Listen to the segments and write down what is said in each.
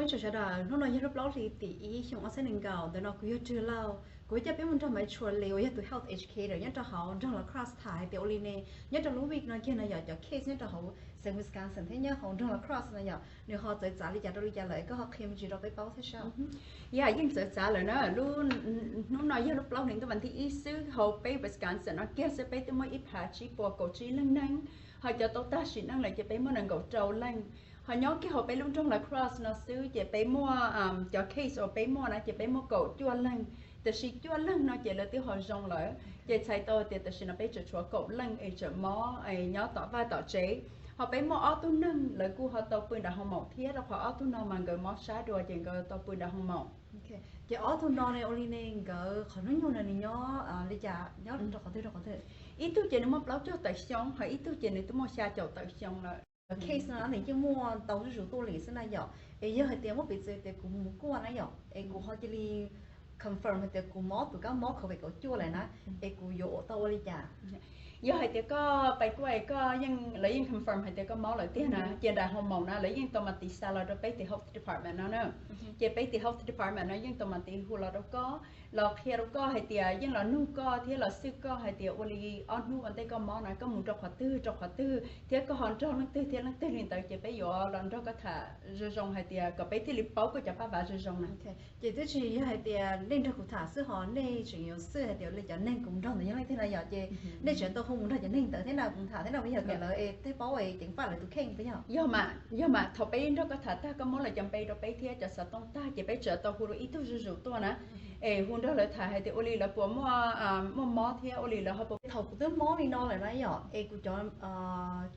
Ib tsoom sawv daws, hnub no yog lub plaub hlis tim ib xyoo ob txhiab nees nkaum, ntawm no kuv yog Rwg Lauj, kuv coj peb mus nrog Maiv Tshua Lis uas yog tus health educator nyob rau hauv nroog Lacrosse tham hais tias ua li ne, nyob rau lub week no kiag no yog cov case nyob rau hauv xeev Wisconsin thiab nyob hauv nroog Lacrosse no yog nws ho txawv txav li cas rau li cas lawm, koj ho qhia me ntsis rau peb paub thiab saib. Yog yeej txawv txav lawm na, lub hnub no yog lub plaub hlis ntuj vas thib ib xwb, hauv peb Wisconsin no kiag xwb peb twb muaj ib phav tsib puas kaum tsib leej neeg, ho cov tau tag sim neej lawm ces peb muaj nees nkaum rau leej. Ho nyob kiag hauv peb lub nroog Lacrosse no xwb ces peb muaj, cov case uas peb muaj na ces peb muaj kaum cuaj leeg, tiam sis cuaj leeg no ces lawv twb ho zoo lawm ces txhais tau tias tam sim no peb tseem tshuav kaum leej es tseem mob es nyob tom vaj tom tsev. Ho peb muaj ob tug neeg lawv kuj ho tau pw nram hoo maum thiab, rau qhov ob tug no mas nkawd mob sab dua ces nkawd tau pw nram hoo maum. Ces ob tug no ne ua li ne nkawd qhov hnub nyoog no nws nyob li cas, nyob rau qhov twg rau qhov twg? Ib tug ces nws muaj plaub caug tawm xyoo, ho ib tug ces nws twb muaj xya caum tawm xyoo lawm. Case no nws yeej muaj ntau zuj zus tuaj li xwb na yom, es yog hais tias muaj piv txwv tias kuv mus kuaj na yom, es kuv ho cia li confirm hais tias kuv mob tus kab mob COVID kaum cuaj lawm na, es kuv yuav ua tau ua li cas? Yog hais tias koj pais kuaj es koj yeej, lawv yeej confirm hais tias koj mob lawm tiag na, ces nram hoo maum na lawv yeej tau mam tiv xa los rau peb tim health department no na. Ces peb tim health department no yeej tau mam tiv hu los rau koj, los qhia rau koj hais tias yeej los nug koj thiab los xwj koj hais tias ua li ob hnub ua ntej koj mob na koj mus rau qhov twg rau qhov twg thiab koj ho nrog leej twg thiab leej twg li ntawd, ces peb yuav los nrog koj tham zoo zoo hais tias kom peb thiaj li paub koj cov paj vav zoo zoo na. Ces twb tsis yog hais tias nej nrog kuv tham xwb ho nej tseem yuav xwj hais tias li cov neeg kuv nrog ntawd yog leej twg na yom, ces nej tseem tau hu mus nrog cov neeg ntawd thiab na, kuv tham thiab na, yog kom lawv thiaj paub es ceev faj lawv tus kheej puas yog? Yog mas, yog mas, thaum peb nrog koj tham tag koj muab lawv cov npe rau peb thiab cov xov tooj tag ces peb tseem tau hu rau ib tug zuj zus tuaj na, es hu nrog lawv tham hais tias ua li lawv puas muaj, muaj mob thiab ua li lawv ho puas. Thaum kuv twb mob li no lawm na yom, es kuv cov,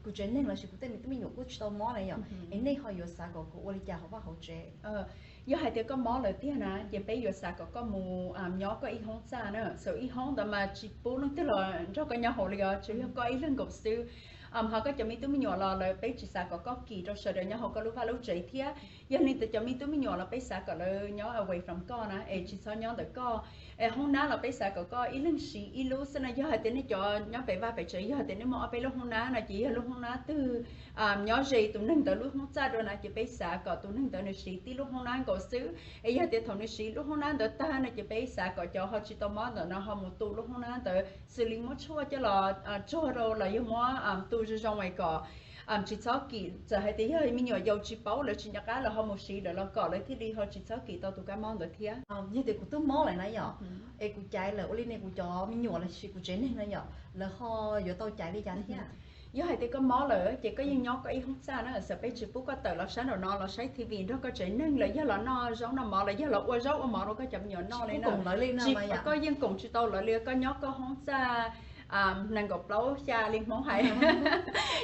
kuv tsev neeg lossis kuv tej me tub me nyuam kuj tsis tau mob na yom, es nej ho yuav xav kom kuv ua li cas hauv vaj hauv tsev? Yog hais tias koj mob lawm tiag na ces peb yuav xav kom koj mus nyob koj ib hoob txaj na, xav ib hoob ntawd mas tsis pub leej twg los nrog koj nyob hauv li os, tsuas yog koj ib leeg nkaus xwb. Ho koj cov me tub me nyuam los lawv peb tsis xav kom koj kis rau sawv daws nyob hauv koj lub vaj lub tsev thiab. Yog li ntawd cov me tub me nyuam los peb xav kom lawv nyob away from koj na, es tsis txhob nyob ntawm koj. Es hoob nab los peb xav kom koj ib leeg siv ib lub xwb na. Yog hais tias nej cov nyob pem vaj pem tsev, yog hais tias nej muaj ob peb lub hoob nab no ces yog lub hoob nab twg nyob ze tus neeg ntawd lub hoob txaj dua na ces peb xav kom tus neeg ntawd nws siv tib lub hoob nab nkaus xwb. Es yog tias thaum nws siv lub hoob nab ntawd tag no ces peb xav kom cov ho tsis tau mob ntawm no ho mus tu lub hoob nab ntawd, xws li muab tshuaj coj los tsuag rau los yog muab tu zoo zoo es kom tsis txhob kis. Txawm hais tias yog me nyuam yaus tsis paub, lawv tsis nco qab, lawv ho mus siv lawm los kom lawv thiaj li ho tsis txhob kis tau tus kab mob ntawd thiab. Yog tias kuv twb mob lawm na yom, es kuv caiv lawm ua li ne kuv cov me nyuam lossis kuv tsev neeg na yom, lawv ho yuav tau caiv li cas thiab? Yog hais tias koj mob lawm ces koj yeej nyob koj ib hoob txaj na, txawm peb tsis pub koj tawm los sab nraum no los saib T V nrog koj tsev neeg los yog los noj zaub noj mov los yog los ua zaub ua mov rau koj cov me nyuam noj li na. Koj yeej koom tsis tau lawv li, koj nyob koj hoob txaj nees nkaum plaub xya li Hmoob hais.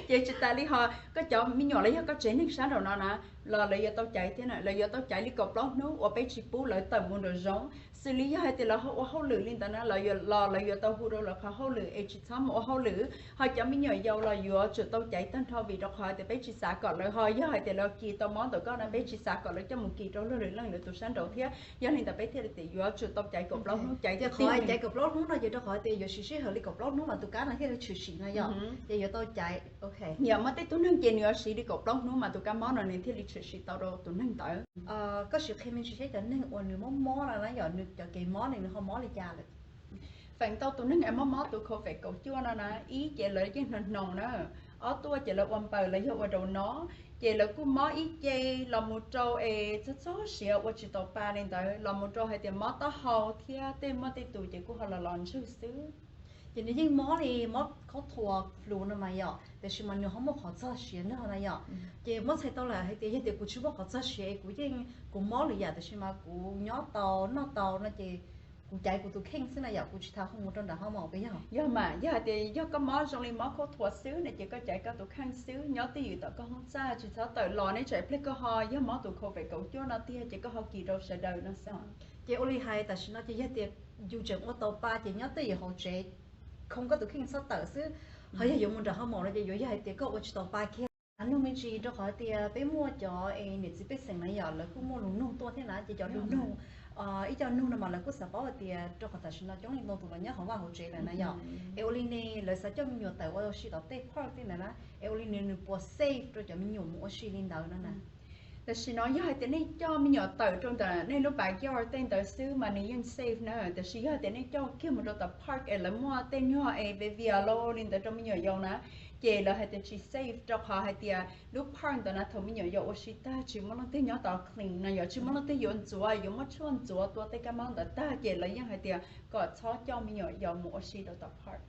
Ces tsis tas li ho koj cov me nyuam los yog koj tsev neeg sab nraum no na, los lawv yuav tau caiv thiab na, lawv yuav tau caiv li kaum plaub hnub uas peb tsis pub lawv tawm mus nraum zoov. Xws li yog hais tias lawv ho ua hauj lwm li ntawd na, los lawv yuav tau hu rau lawv qhov hauj lwm es tsis txhob mus ua hauj lwm. Ho cov me nyuam yaus los yuav tsum tau caiv tag nrho vim rau qhov hais tias peb tsis xav kom lawv ho, yog hais tias lawv kis tau mob ntawm koj na peb tsis xav kom lawv coj mus kis rau luag lwm leej lwm tus sab nraud thiab. Yog li ntawd peb thiaj li tias yuav tsum tau caiv kaum plaub hnub caiv. Ces qhov caiv kaum plaub hnub no ces rau qhov tias yuav siv sij hawm li kaum plaub hnub mas tus kab no thiaj li tshwm sim no yom, ces yuav tau caiv. Yog muaj tej tug neeg ces nws yuav siv li kaum plaub hnub mas tus kab mob no nws thiaj li tshwm sim tau rau tus neeg ntawd. Koj sim qhia me ntsis seb cov neeg uas nws mob mob no na yom, nws cov kev mob ne nws ho mob li cas lawm? Feem ntau tus neeg es mob mob tus COVID kaum cuaj no na, ib ces lawv yeej hnoos hnoos na, ob tuaj ces lawv ua npaws los yog ua daus no, ces lawv kuj mob ib ce los mus rau es txog txog siav ua tsis tau pa li ntawd, los mus rau hais tias mob taub hau thiab tej, muaj tej tus ces kuj ho los los ntswg xwb. Ces nws yeej mob li mob khaub thuas flu no mas yom, tiam sis mas nws ho muaj qhov txog siav nrog na yom. Ces muab txhais tau lawm hais tias yog tias kuv tsis muaj qhov txog siav es kuv yeej, kuv mob lwm yam tiam sis mas kuv nyob tau noj tau no ces kuv caiv kuv tus kheej xwb na yom, kuv tsis tas hu mus rau nram hoo maum puas yog? Yog mas, yog hais tias yog koj mob zoo li mob khaub thuas xwb no ces koj caiv koj tus kheej xwb, nyob twj ywm tom koj hoob txaj tsis txhob tawm los, neb tsam ib pliag koj ho yog mob tus COVID kaum cuaj no tiag ces koj ho kis rau sawv daws no xwb. Ces ua li hais tam sim no ces yog tias yus tseem ua tau pa ces nyob twj ywm hauv tsev, khoo koj tus kheej txhob tawm xwb. Ho yog yuav mus nram hoo maum no ces yuav yog hais tias koj ua tsis tau pa kiag. Nug me ntsis rau qhov tias peb muaj cov es niam txiv pej xeem na yom, lawv kuj muaj lus nug tuaj thiab na, ces cov lus nug, ib co nug no mas lawv kuj xav paub hais tias rau qhov tam sim no coob leej ntau tus los nyob hauv vaj hauv tsev lawm na yom, es ua li ne lawv xav coj me nyuam tawm ua si tom tej park tej ntawd na, es ua li ne nws puas safe rau cov me nyuam mus ua si li ntawd no na? Tam sim no yog hais tias nej coj me nyuam tawm rau ntawm nej lub backyard tej ntawd xwb mas nws yeej safe na, tiam sis yog hais tias nej coj kiag mus rau tom park es lawv muaj tej nyuag es viv vias los li ntawd rau me nyuam yaus na, ces lawv hais tias tsis safe, rau qhov hais tias lub park ntawd na thaum me nyuam yaus ua si tag tsis muaj leej twg nyob tos clean no, yog tsis muaj leej twg yuav ntxuav, yuav muab tshuaj ntxuav tua tej kab mob ntawd tag ces lawv yeej hais tias kom txhob coj me nyuam yaus mus ua si rau tom park.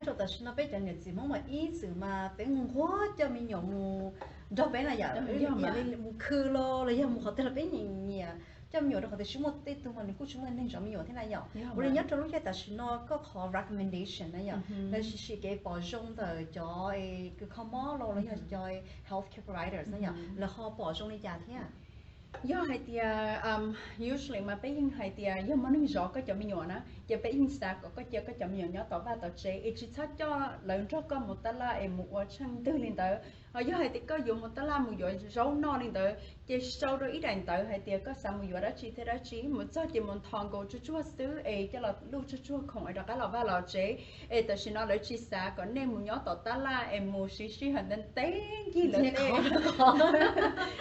Nyob rau tam sim no peb cov niam txiv Hmoob mas ib txwm mas peb nquag nquag coj me nyuam mus nrog peb na yom, mus khw los los yog mus qhov twg los peb nyiam nyiam coj me nyuam rau qhov tias tsis muaj tej tug mas nws kuj tsis muaj neeg zov me nyuam thiab na yom. Ua li nyob rau lub caij tam sim no koj qhov recommendation na yom, lawv sim sim kev pom zoo ntawm cov kws kho mob los los yog cov healthcare providers na yom, lawv ho pom zoo li cas thiab? Yog hais tias usually mas peb yeej hais tias yog muaj neeg zov koj cov me nyuam na ces peb yeej xav kom koj cia koj cov me nyuam nyob tom vaj tom tsev es tsis txhob coj lawv nrog koj mus tab laj es mus ua tsheej twg li ntawd. Ho yog hais tias koj yuav mus tab laj mus yuav zaub noj li ntawd ces sau rau ib daim ntawv hais tias koj xav mus yuav dab tsi thiab dab tsi, mus txog ces mus nthos nkaus tsuag tsuag xwb es coj los lub tsuag tsuag khoom es rov qab los vaj los tsev. Es tam sim no lawv tsis xav kom nej mus nyob tom tab laj es mus siv sij hawm ntev ntev ncig lawv tej,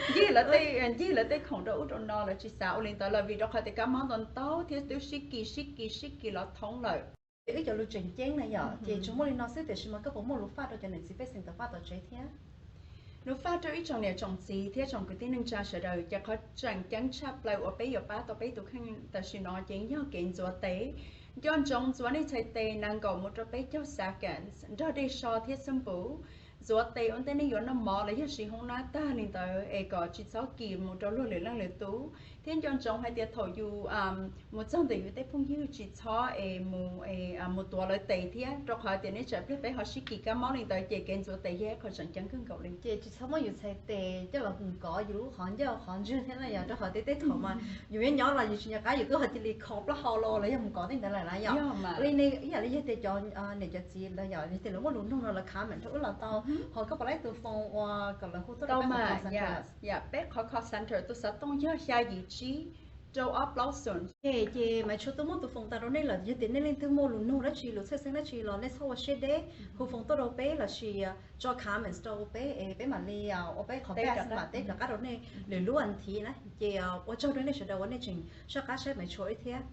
ncig lawv tej, ncig lawv tej khoom rau ub rau no, lawv tsis xav ua li ntawd lawm vim rau qhov tias kab mob ntau ntau thiab twb sib kis sib kis sib kis los thoob lawm. Ces wb cov lus tseem ceeb na yom ces tsuas muaj li no xwb, tiam sis mas koj puas muaj lus faj rau cov niam txiv pej xeem tom vaj tom tsev thiab? Lus faj rau ib tsoom niam tsoom txiv thiab tsoom kwv tij neej tsa sawv daws, ces qhov tseem ceeb tshaj plaws uas peb yuav pab tau peb tus kheej tam sim no ces yog kev ntxuav tes. Nco ntsoov ntxuav nej txhais tes nees nkaum mus rau peb caug seconds nrog dej so thiab xab npum. Ntxuav tes ua ntej nej yuav noj mov los yog siv hoob nab tag li ntawd es kom tsis txhob kis mus rau luag lwm leej lwm tus. Thiab nco ntsoov hais tias thaum yus mus txog ntawm yus tej phooj ywg tsis txhob es mus, mus tuav lawv tes thiab, rau qhov tias nej tsam pliag peb ho sib kis kab mob li ntawd ces kev ntxuav tes yog ib qho tseem ceeb kawg nkaus li. Ces tsis txhob muab yus txhais tes coj los mus kov yus lub qhov ncauj qhov ntswg thiab na yom, rau qhov tias tej thaum mas yus nyob nyob los yus tsis nco qab yus twb ho cia li kho plaub hau los los yog mus kov tej ntawd lawm na yom. Li ne ib yam li yog tias cov niam cov txiv los yog tias lawv muaj lus nug no lawv comment rau wb los tau, ho koj puas laib tus foos uas kom lawv hu tuaj rau peb qhov call center? Yam peb qhov call center tus xov tooj yog xya yim tsib rau ob plaub xoom. Ces Maiv Tshuav twb muab tus foos tag rau nej lawm, yog tias nej leej twg muaj lus nug dab tsi lus txhawj xeeb dab tsi los nej txhob ua siab deb, hu foos tuaj rau peb los sis tso comments rau peb es peb mam li ua peb qhov best mam teb rov qab rau nej lwm lub as thiv na. Ces ua tsaug rau nej sawv daws uas nej tseem soj qab saib Maiv Tshuav wb thiab.